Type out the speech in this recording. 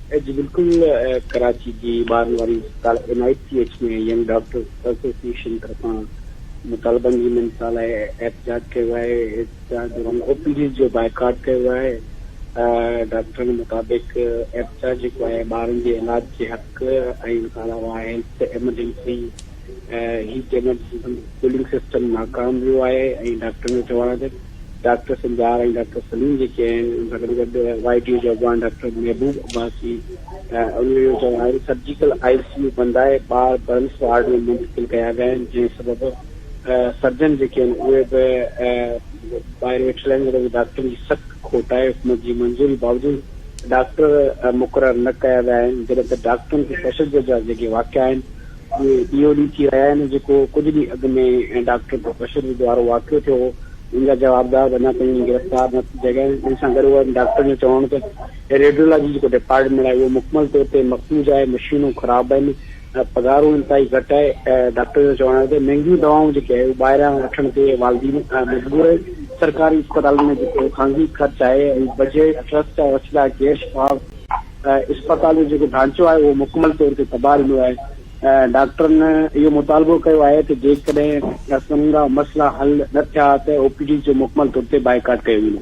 جي بلڪل ڪراچي جي ٻارن واري اسپتال N I C H ۾ young doctors association طرفان مطالبن جي مڃتا لاء احتجاج ڪيو آهي، احتجاج دوران او پي ڊيز جو بائيڪاٽ ڪيو ويو آهي، ڊاڪٽرن مطابق احتجاج جيڪو آهي ٻارن جي علاج جي حق ۽ ان کان علاوه health emergency heat emergency cooling system ناڪام ويو آهي ۽ ڊاڪٽرن جو چوڻ آهي ته ڊاڪٽر سنجار ۽ ڊاڪٽر سليم جيڪي آهن ان سان گڏ گڏ واء ڊي او جو اڳواڻ ڊاڪٽر محبوب عباسي ان جو اهو چوڻ آهي ته سرجيڪل آء سي يو بند آهي ٻار برنس وارڊ ۾ منتقل ڪيا ويا آهن جنهن سبب سرجن جيڪي آهن اهي به ٻاهر ويٺل آهن جڏهن ته ڊاڪٽرن جي سخت کوٽ آهي حڪومت جي منظوري باوجود ڊاڪٽر مقرر نه ڪيا ويا آهن جڏهن ته ڊاڪٽرن تي تشدد جا جيڪي واقعا آهن اهي ڏينهون ڏينهن ٿي رهيا آهن، جيڪو ڪجهه ڏينهن اڳ ۾ ڊاڪٽر تي تشدد وارو واقعو ٿيو هو، ان جا جوابدار به اڃا تائين گرفتار نه ٿي سگهيا آهن، ان سان گڏوگڏ ڊاڪٽرن جو چوڻ هو ته ريڊيولاجي جيڪو ڊپارٽمينٽ آهي اهو مڪمل طور تي مفلوج آهي، مشينون خراب آهن، پگهارون انتهائي گهٽ آهي، ڊاڪٽرن جو چوڻ آهي ته مهنگيون دوائون جيڪي آهي اهو ٻاهريان وٺڻ تي والدين مجبور آهن، سرڪاري اسپتالن ۾ جيڪو خانگي خرچ آهي ۽ بجيٽ ٽرسٽ جا وسيلا غير شفاف اسپتال جو جيڪو ڍانچو آهي اهو مڪمل طور تي تباهه ڏنو آهي ڊاڪٽرن اهو مطالبو ڪيو آهي ته جيڪڏهن سمورا مسئلا حل نه ٿيا ته او پي ڊي جو مڪمل طور تي بائيڪاٽ ڪيو ويندو.